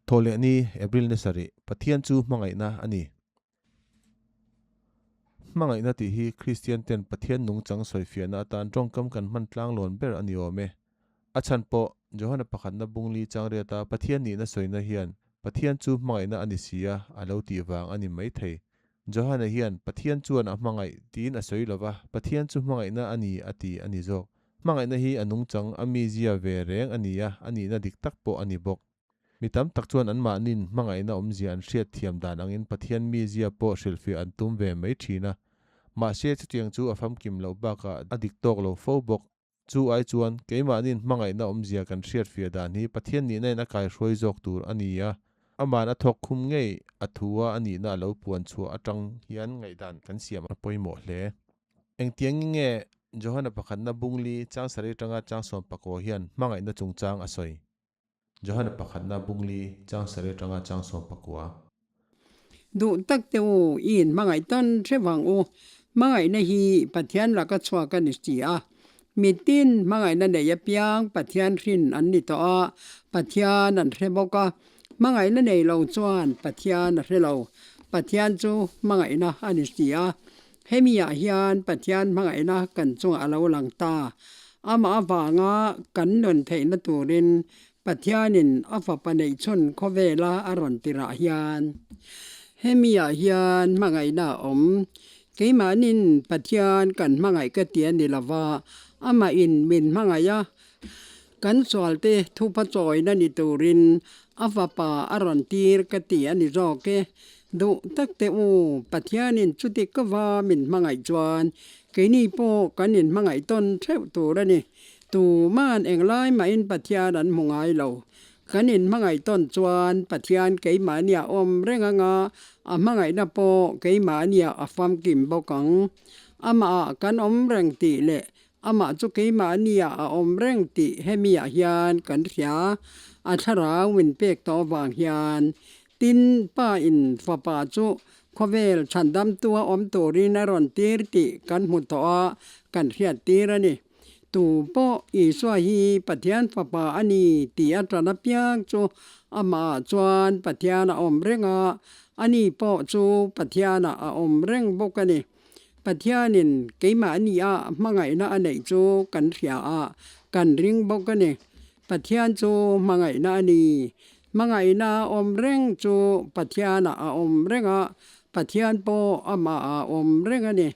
Thawhlehni, April ni sarih, Pathian chu hmangaihna a ni. Hmangaihna tih hi Kristian ten Pathian nungchang sawifiahna atan tawngkam kan hman tlanglawn ber a ni awm e. A chhan pawh, Johana pakhatna bungli changriata Pathian nihna sawina hian Pathian chu hmangaihna a ni si a, a lo tih vang a ni mai thei. Johana hian Pathian chuan a hmangaih tiin a sawi lova, Pathian chu hmangaihna a ni a ti a ni zawk. Hmangaihna hi a nungchang, a mizia ve reng a ni a, a nihna dik tak pawh a ni bawk. Mi tam tak chuan anmahniin hmangaihna awmzia an hriat thiam dan angin Pathian mizia pawh hrilhfiah an tum ve mai thin a. Mahse, chutiang chu a famkim loh bakah a dik tawk lo fo bawk. Chu ai chuan, keimahniin hmangaihna awmzia kan hriatfiah dan hi Pathian nihna in a kaihruai zawk tur a ni a, aman a thawk khum ngei a thu a a nihna a lo puan chhuah atang hian ngaihdan kan siam a pawimawh hle. Engtiang nge Johana pakhatna bungli chang sarih atanga chang sawm pakua hian hmangaihna chungchang a sawi? Johana pakhatna bungli chang sarih atanga chang sawm pakua. Duh tak te u, i inhmangaih tawn hre vang u. Hmangaihna hi Pathian laka chhuak a ni si a. Mitin hmangaihna nei apiang Pathian hrin an ni tawh a, Pathian an hre bawk a. Hmangaihna nei lo chuan Pathian a hre lo. Pathian chu hmangaihna a ni si a. Hemi ah hian Pathian hmangaihna kan chungah a lo lang ta. Amah avanga kan nun theihna turin Pathianin a fapa neihchhun khawvela a rawn tirah hian hemi ah hian hmangaihna a awm. Keimahnin Pathian kan hmangaih ka ti a ni lova, amah in min hmangaih a, kan sualte thupa chawina ni turin a fapa a rawn tir ka ti a ni zawk e. Duh tak teh u, Pathianin chuti ka va min hmangaih chuan keini pawh kan inhmangaih tawn theuh tur a ni. Tuman englai mahin Pathian an hmu ngai lo. Kan inhmangaih tawn chuan Pathian keimahnia awm reng anga a hmangaihna pawh keimahnia a famkim bawk ang. Amahah kan awm reng tih leh amah chu keimahnia a awm reng tih hemiah hian kan hria. A thlarau min pek tawh avang hian Tin, Pa in Fapa chu khawvel chhandamtua awm turin a rawn tir tih kan hmu tawh a, kan hriat tir a ni. Tu pawh Isua hi Pathian Fapa a ni tih a tan apiang chu amahah chuan Pathian a awm reng a, ani pawh chu Pathianah a awm reng bawk a ni. Pathianin keimahnia hmangaihna a neih chu kan hria a, kan ring bawk a ni. Pathian chu hmangaihna a ni. Hmangaihna awm reng chu Pathianah a awm reng a, Pathian pawh amah a awm reng a ni.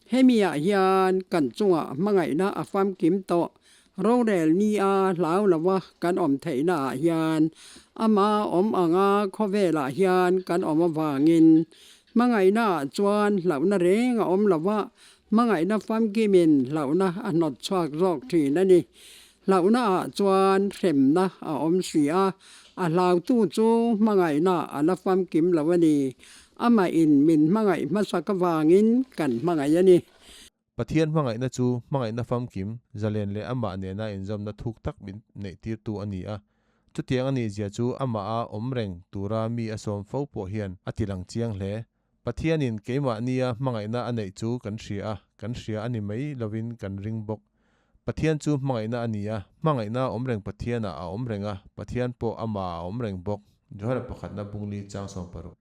Hemiah hian kan chungah hmangaihna a famkim tawh. Rorel nia hlau lova kan awm theihnaah hian ama awm anga khawvelah hian kan awm avangin hmangaihnaah chuan hlauhna reng a awm lova, hmangaihna famkimin hlauhna a hnawt chhuak zawk thin a ni. Hlauhnaah chuan hremna a awm si a, a hlautu chu hmangaihna a la famkim lo a ni. Amahin min hmangaih hmasak avangin kan hmangaih a ni. Pathian hmangaihna chu hmangaihna famkim, zalen leh amah nena inzawmna thuk tak min neihtirtu a ni a. Chutiang a nihzia chu amaha awm reng tura mi a sawm fo pawh hian a tilang chiang hle. Pathianin keimahnia hmangaihna a neih chu kan hria a, kan hria a ni mai lovin kan ring bawk. Pathian chu hmangaihna a ni a, hmangaihna a awm reng Pathianah a awm reng a, Pathian pawh amah a awm reng bawk. Johana pakhatna bungli chang 60.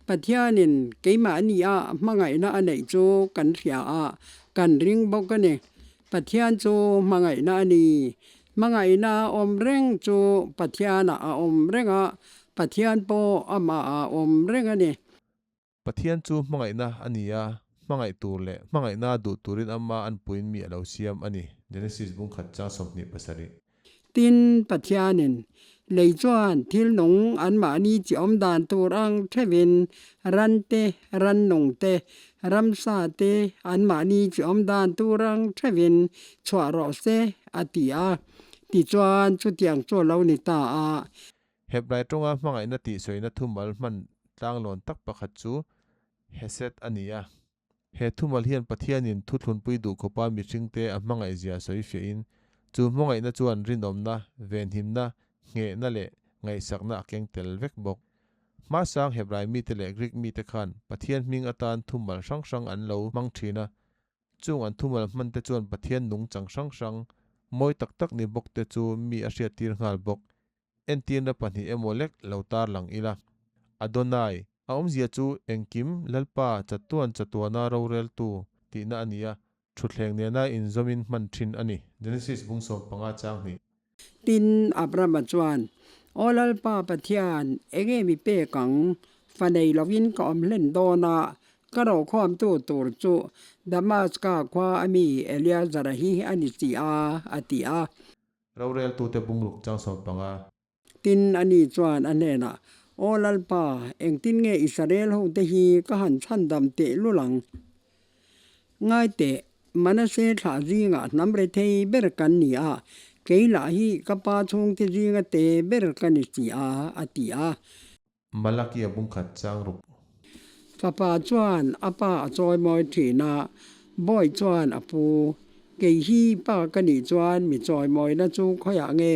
Pathianin keimahnia hmangaihna a neih chu kan hria a, kan ring bawk a ni. Pathian chu hmangaihna a ni. Hmangaihna a awm reng chu Pathianah a awm reng a, Pathian pawh amah a awm reng a ni. Pathian chu hmangaihna a ni a, hmangaih tur leh hmangaihna duh turin ama an puiin mi a lo siam a ni, Genesis bung khat chang 27. Tin, Pathianin lei chuan thil nung anmahni chi awm dan tur ang theuhin ran te, rannung te, ramsa te anmahni chi awm dan tur ang theuhin chhuah rawh se, a ti a. Tichuan, chutiang chu a lo ni ta a. Hebrai tawnga hmangaihna tihsawina thumal hman tlanglawn tak pakhat chu Hesed a ni a. He thumal hian Pathianin thuthlunpui duh khawpa mihringte a hmangaihzia sawi fiahin, chu hmangaihna chuan rinawmna, venhimna, nghehna leh ngaihsakna a keng tel vek bawk. Hmasang Hebrai mite leh Greek mite khan Pathian hming atan thumal hrang hrang an lo hmang thin a. Chung an thumal hmante chuan Pathian nungchang hrang hrang, mawi tak tak ni bawkte chu mi a hriattir nghal bawk. Entirna pahnih emaw lek lo tarlang ila. Adonai, a awmzia chu engkim Lalpa chatuan chatuana roreltu tihna a ni a, thutthleng nena inzawmin hman thin a ni. Genesis bung 15 chang hnih. Tin, Abrama chuan, Aw Lalpa Pathian, enge mi pek ang? Fa nei lovin ka awm hlen dawn a, ka rokhawmtu tur chu Damaska khua a mi Eliazara hi a ni si a, a ti a. Roreltute bungruk chang 15. Tin, ani chuan a hnenah, Aw Lalpa, engtin nge Israel hote hi ka han chhandam teh lul ang? Ngai teh, Manase thlah zingah hnam rethei ber kan ni a, kei lah hi ka pa chhungte zinga te ber ka ni si a, a ti a. Malakia bungkhat chang ruk. Fapa chuan a pa a chawimawi thin a, bawi chuan a pu, Kei hi pa ka nih chuan mi chawimawina chu khawiah nge?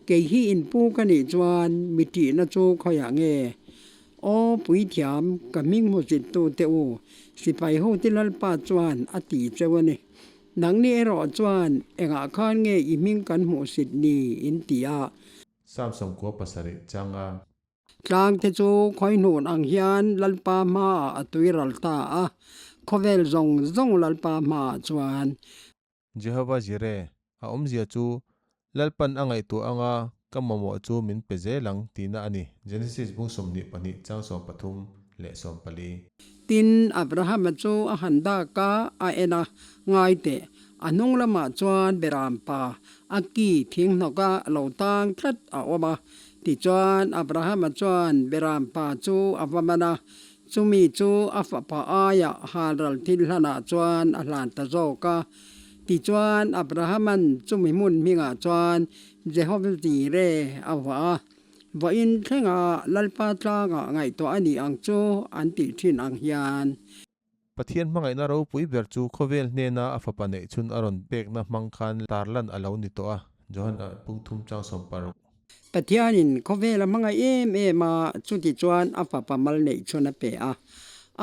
Kei hi in pu ka nih chuan mi tihna chu khawiah nge? Aw puithiam, ka hming hmuchittu te u, sipai hote Lalpa chuan a ti cheu a ni. Nangni erawh chuan engah khan nge i hming kan hmuhsit ni in ti a? Psalm 97 changa. Tlang te chu khawihnun ang hian Lalpa hmaah a tui ral ta a, khawvel zawng zawng Lalpa hmaah chuan. Jehovah Jireh, a awmzia chu Lalpan a ngaihtuah anga ka mamawh chu min pe zel ang tihna a ni, Genesis bung 22 chang 13 leh 14. Tin, Abrahama chu a han dak a, a en a, Ngai teh, a hnung lamah chuan Beram pa, a ki thing hnawka lo tang tlat a awm a. Tichuan, Abrahama chuan Beram pa chu a va man a, chumi chu a fapa aiah halral thil hlanah chuan a hlan ta zawk a. Tichuan, Abrahama'n chumi hmun hmingah chuan Jehova Jireh a vuah a. Vawiin thlenga Lalpa tlangah ngaihtuah a nih ang chu an tih thin ang hian. Pathian hmangaihna ropui ber chu khawvel hnena a fapa neih chhun a rawn pekna hmang khan tarlan a lo ni tawh a, Johan a pung thum chang 60. Pathianin khawvel a hmangaih em em a, chuti chuan a fapa mal neih chhun a pe a.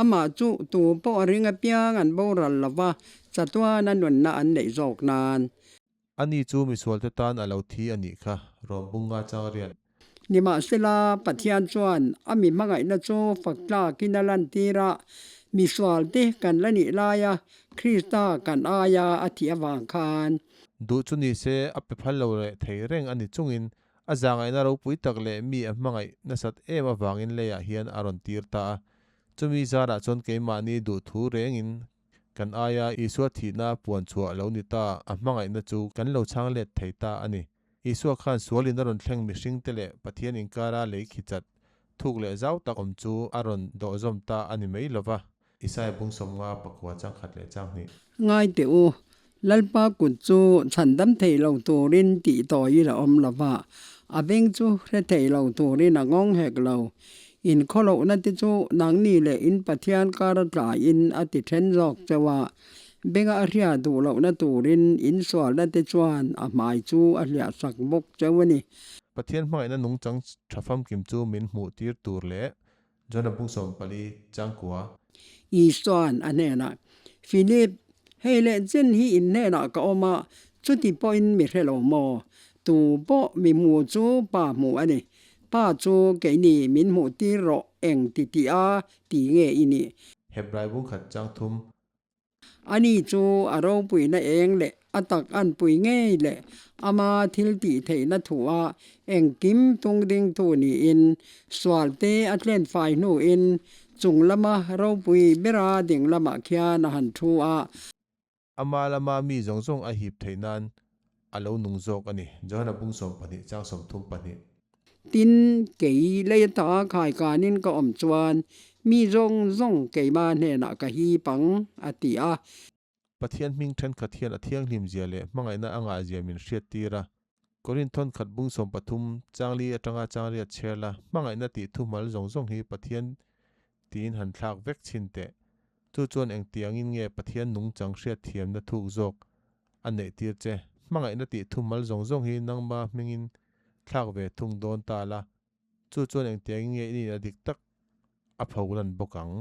Amah chu tu pawh a ring apiang an boral lo va, chatuan a nunna an neih zawk nan. Ani chu misualte tan a lo thi a nih kha, Rom bunga chang riat. Nimahsela, Pathian chuan a mi hmangaihna chu fak tlakin a lantir a, misualte kan la nih laia Krista kan aia a thih avang khan. Duh chu ni se, a pe phal lo leh thei reng a ni chungin a zahngaihna ropui tak leh mi a hmangaih nasat em avangin leiah hian a rawn tir ta a. Chumi zarah chuan keimahni duhthu rengin Kan aia Isua thihna puan chhuah lo ni ta a hmangaihna chu kan lo chhang let thei ta a ni. Isua khan sualin a rawn thleng mihringte leh Pathian inkara lei khi chat thuk leh zau tak awm chu a rawn dawhzawm ta a ni mai lova. Isaia bung 50 pakua chang khat leh chang hnih. Ngai teh u, Lalpa kut chu chhandam thei lo turin tih tawi la awm lova, a beng chu hre thei lo turin a ngawng hek lo. In khawlohna te chu nangni leh in Pathian kar a tlaiin a ti then zawk cheu a, benga a hria duh lohna turin in sualna te chuan a hmai chu a hliah sak bawk cheu a ni. Pathian hmangaihna nungchang tha famkim chu min hmuh tir tur leh John a bung 14 changkua. Isua'n a hnenah, Philip, hei leh chen hi in hnenah ka awm a, chuti pawhin mi hre lo maw? Tu pawh mi hmu chu Pa hmu a ni. Pa chu keini min hmuh tir rawh eng ti tih a ti nge i nih? Hebrai bung khat chang thum. Ani chu a ropuina eng leh a tak anpui ngei leh ama thil tih theihna thuah engkim tung dingtu niin sualte a tlen fai hnuin chung lama ropui bera ding lamah khian a han thu a. Ama lama mi zawng zawng a hip theih nan a lo nung zawk a ni. Johana bung 12 chang 32. Tin, kei lei ata khaikanin ka awm chuan mi zawng zawng keimah hnenah ka hip ang, a ti a. Pathian hming thenkhat hian a thianghlim zia leh hmangaihna a ngah zia min hriat tir a. Korinth thawnkhat bung 13 changli atanga changriat chhiar la, hmangaihna tih thuhmal zawng zawng hi Pathian tiin han thlak vek chhin teh. Chu chuan engtiangin nge Pathian nungchang hriatthiamna thuk zawk a neih tir che? Hmangaihna tih thuhmal zawng zawng hi nangma hmingin thlak ve thung dawn ta la, chu chuan engtiangin nge i nihna dik tak a pho lan bawk ang?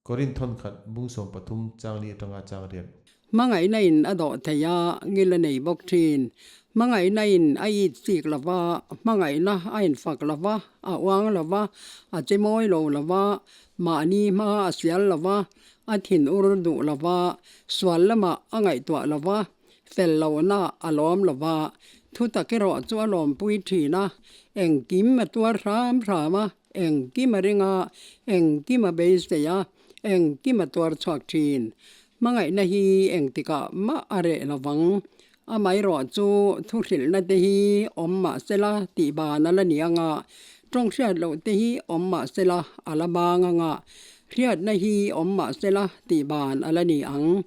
Korinth thawnkhat bung 13 changli atanga chang riat. Hmangaihna in a dawh thei a, ngil a nei bawk thin. Hmangaihna in a it chik lo va, hmangaihna a infak lo va, a uang lo va, a che mawi lo lo va, mahni hma a sial lo va, a thin ur duh lo va, sual lamah a ngaihtuah lo va, fel lohna a lawm lo va, thu tak erawh chu a lawmpui thin a, engkim a tuar hram hram a, engkim a ring a, engkim a beisei a, engkim a tuar chhuak thin. Hmangaihna hi engtikah mah a reh lo vang. Amaherawh chu thu hrilhna te hi awm mah sela tih ban a la ni ang a, tawng hriat loh te hi awm mah sela a la bang ang a, hriatna hi awm mah sela tih ban a la ni ang.